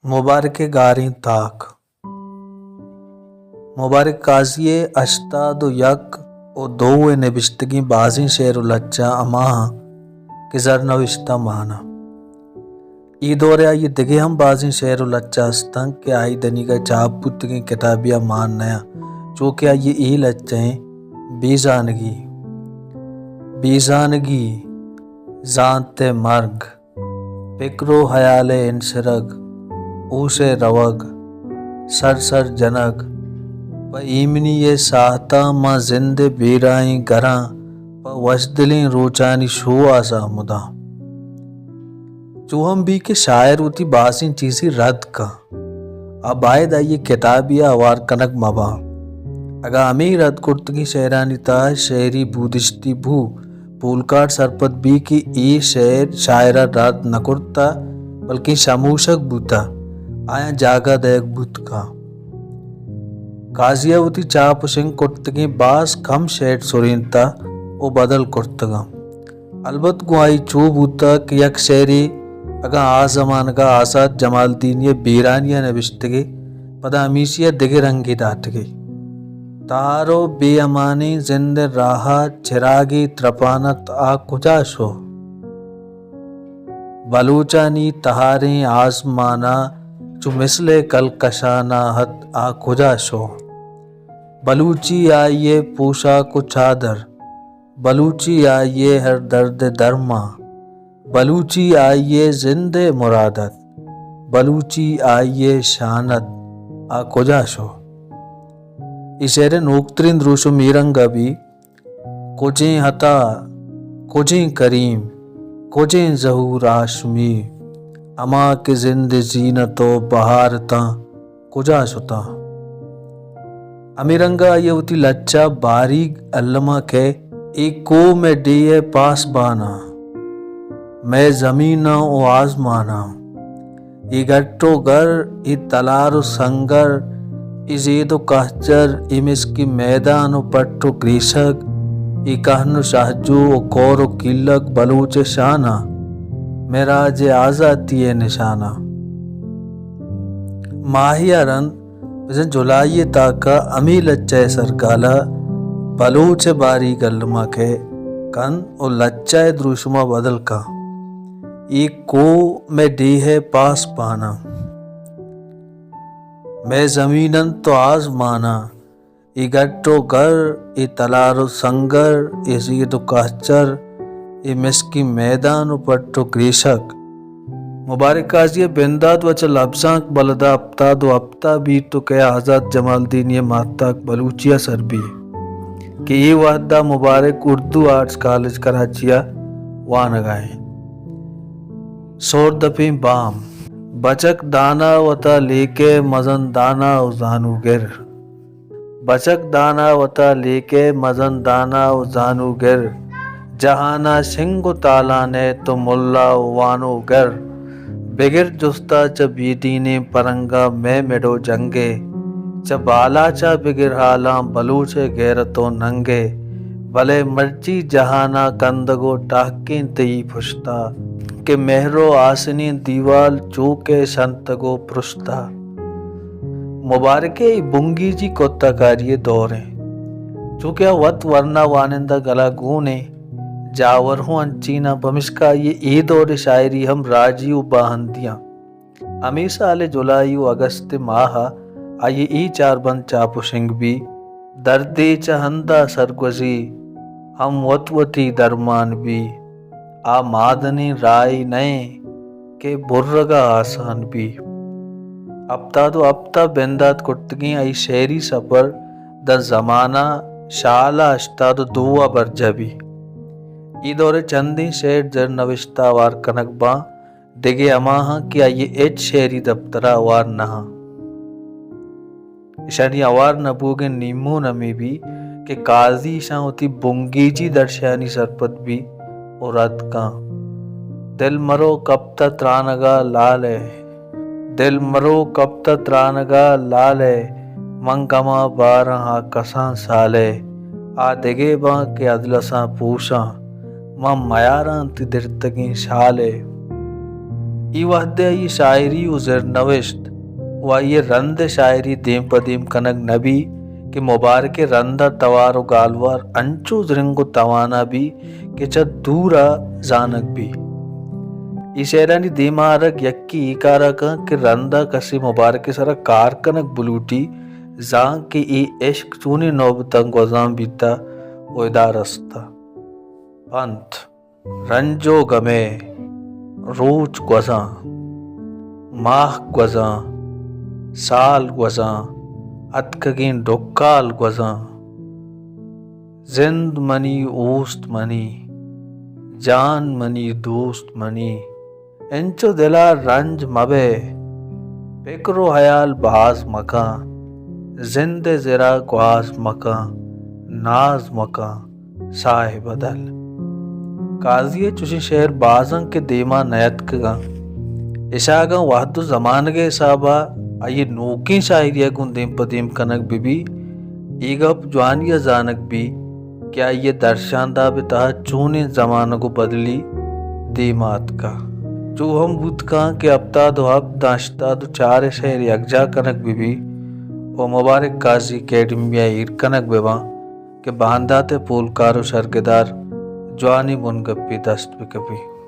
مبارک ءِ گاریں تاک۔ مبارک قاضی ءِ ہشتاد و یک و دو ءِ نبشتگیں بازیں شعر و لچہ ہماہاں کہ زرنوشتہ مان آں۔ اے دور ءَ آئی ءِ دگہ ہم بازیں شعر و لچہ است انت کہ آئی ءِ دنیگا چاپ بوتگیں کتابے ءَ مان نیاں، چو کہ آئی ءِ اے لچہ ایں بیزانگی۔ بیزانگی، زانت ءِ مرگ، پکر و ہیال ءِ انسرگ، ہوش ءِ روگ، سر سر جنگ، پہ ایمنی ءِ ساہتاں ماں زند ءِ بیراہیں گراں پہ وشدلیں روچانی شوہاز ءَ مداں۔ چو ہم بی کہ شاعر وتی بازیں چیزے رد کن، آ باید آئی ءِ کتابے ءَ ہوار کنگ مہ باں۔ اگاں ہمے رد کرتگیں شعرانی تہا شعری بودشتی بو، پولکاٹ سرپد بی کہ اے شعر شاعر ءَ رد نہ کرتہ، بلکیں شموشگ بوتہ، آیاں جاگہ دئیگ بوت کن۔ قاضی ءَ وتی چاپ و شنگ کرتگیں باز کم شعر سرینتہ و بدل کرتگاں۔ البت گوں آئی چو بوتگ کہ یک شعرے اگاں آ زمانگ ءَ آزات جمالدینی ءِ بیرانی ءَ نبشتگے، پدا ہمیشی ءَ دگہ رنگے داتگے۔ تہار و بے امانیں زند ءِ راہ ءَ چراگے ترپان ات، آ کجا شو؟ بلوچانی تہاریں آزمان ءَ چو مثل ءِ کلکشان ءَ ات، آ کجا شو؟ بلوچی آئی ءِ پوشاک و چادر، بلوچی آئی ءِ ہر درد ءِ درمان، بلوچی آئی ءِ زند ءِ مراد ات، بلوچی آئی ءِ شان ات، آ کجا شو؟ اے شعر ءِ نوکتریں دروشم اے رنگ ءَ بی، کجیں عطا، کجیں کریم، کجیں ظہور ہاشمی، ہما کہ زند ءِ زینت و بہار اتاں، کجا شتاں؟ ہمے رنگ ءَ آئی ءَ وتی لچہ باریگ الما کہ اے کوہ مئے ڈیھ ءِ پاسباناں، مئے زمیناں و آزماناں، اے گٹ و گر، اے تلار و سنگر، اے زید و کہچر، اے مسکیں میدان و پٹ و گریشگ، اے کہن و شہجو و کور و کیلگ بلوچ ءِ شاناں، مئے راج ءِ آزاتی ءِ نشاناں۔ ماہے ءَ رند بزاں جولائی ءِ تاک ءَ ہمے لچہ ءِ سرگال ءَ بلوچ ءِ باریگ الما کہ کن و لچہ ءِ دروشم ءَ بدل کن۔ اے کوہ مئے ڈیھ ءِ پاسباناں، مئے زمین انت و آزماناں، اے گٹ و گر، اے تلار و سنگر، اے زید و کہچر، اے مسکیں میدان و پٹ و گریشگ۔ مبارک قاضی ءِ بندات و چہ لبزانک بلد ءَ ہپتاد و ہپت ءَ بیت و کہ آزات جمالدینی ءِ ماہتاک بلوچی ءَ سر بی کہ اے وہد ءَ مبارک اردو آرٹس کالج کراچی ءَ وانگ ءَ انت۔ سہردپیں بام۔ بچک دانا وتا لیکہ، مزن دانا و زانوگر۔ بچک دانا وتا لیکہ، مزن دانا و زانوگر۔ جہانا شنگ و تالان ءِ تو ملا و وانوگر۔ بگر جستا چہ بے دینیں پرنگاں مئے مڑ و جنگ ءِ۔ چہ بالاچا بگر حالاں بلوچ ءِ غیرت و ننگ ءِ۔ بلے مرچی جہانا کندگ و ٹاہکیں تئی پشتا کہ مہر و آسنیں دیوال چو کہ شنتگ و پرشتا۔ مبارک ءِ اے بنگیجی کتہ کاری ءِ دور انت، چو کہ آ وت ورنا وانندہ گلا گون انت، جاور ہوں انچیناں، پمشکا آئی ءِ اے دور ءِ شاعری ہم راجی و باہندیاں۔ ہمے سال ءِ جولائی و اگست ءِ ماہ ءَ آئی ءِ اے چار بند چاپ و شنگ بی، دردے چہ ہندا سرگوزی، ہم وت وتی درمان بی۔ آ مادنیں راہے نہ انت کہ برگ ءَ آسان بی۔ ہپتاد و ہپت ءَ بندات کرتگیں آئی شعری سپر داں زمانہ شال ءَ ہشتاد و دو ءَ برجاہ بی۔ اے دور ءِ چندیں شعر زر نوشتہ ہوار کنگ باں، دگہ ہماہاں کہ آئی ءِ ہچ شعری دپتر ءَ ہوار نہ انت۔ ایشانی ہوار نہ بوگ ءِ نیمون ہمے بی کہ قاضی ایشاں وتی بنگیجی درشانی سرپد بی و رد کن۔ دل مرو کپتہ ترانگ ءَ لال ءِ، دل مرو کپتہ ترانگ ءَ لال ءِ، من گماں باراں آ کسان سال ءِ، آ دگہ باں کہ ادلساں پوشاں، من میاراں تئی درتگیں شال ءِ۔ اے وھد ءَ آئی ءِ شاعری ءُ زرنوشت ءُ آئی ءِ رند ءِ شاعری دیم پہ دیم کنگ نہ بیت کہ مبارک ءِ رند ءَ توار ءُ گالوار انچو زرنگ ءُ توانا بیت کہ چہ دور ءَ زانگ بیت۔ اے شعرانی دیم ءَ آرگ یکے اے کار ءَ کنت کہ رند ءَ کسے مبارک ءِ سرا کار کنگ بلوٹی، زانت کہ اے عشق چونیں نوبتاں گوزان بیتہ ءُ ادا رستہ۔ پنت۔ رنج ءُ گمے روچ گوزاں، ماہ گوزاں، سال گوزاں، اتکگیں ڈکال گوزاں۔ زند منی، اوست منی، جان منی، دوست منی، انچو دل ءَ رنج مہ بئے، پکر ءُ ھیال باز مکن، زند ءِ زر ءَ گواز مکن، ناز مکن، ساہ بدل۔ قاضی ءِ چشیں شعر باز انت کہ دیم ءَ نیاتکگ انت۔ اشاں اگاں وھد ءُ زمانگ ءِ حساب ءَ آئی ءِ نوکیں شاعری ءَ گوں دیم پہ دیم کنگ بہ بیت، اے گپ جوانی ءَ زانگ بیت کہ آئی ءِ درشانداب ءِ تہا چونیں زمانگ ءُ بدلی دیم ءَ اتکگ۔ چو ھم بوت کنت کہ ھپتاد ءُ ھپت داں ھشتاد ءُ چار ءِ شعر یکجاہ کنگ بہ بیت ءُ مبارک قاضی اکیڈمی ءَ ایر کنگ بہ بنت کہ باندات ءِ پولکار ءُ شرگدار جوانیں بنگپے دست بہ کپیت۔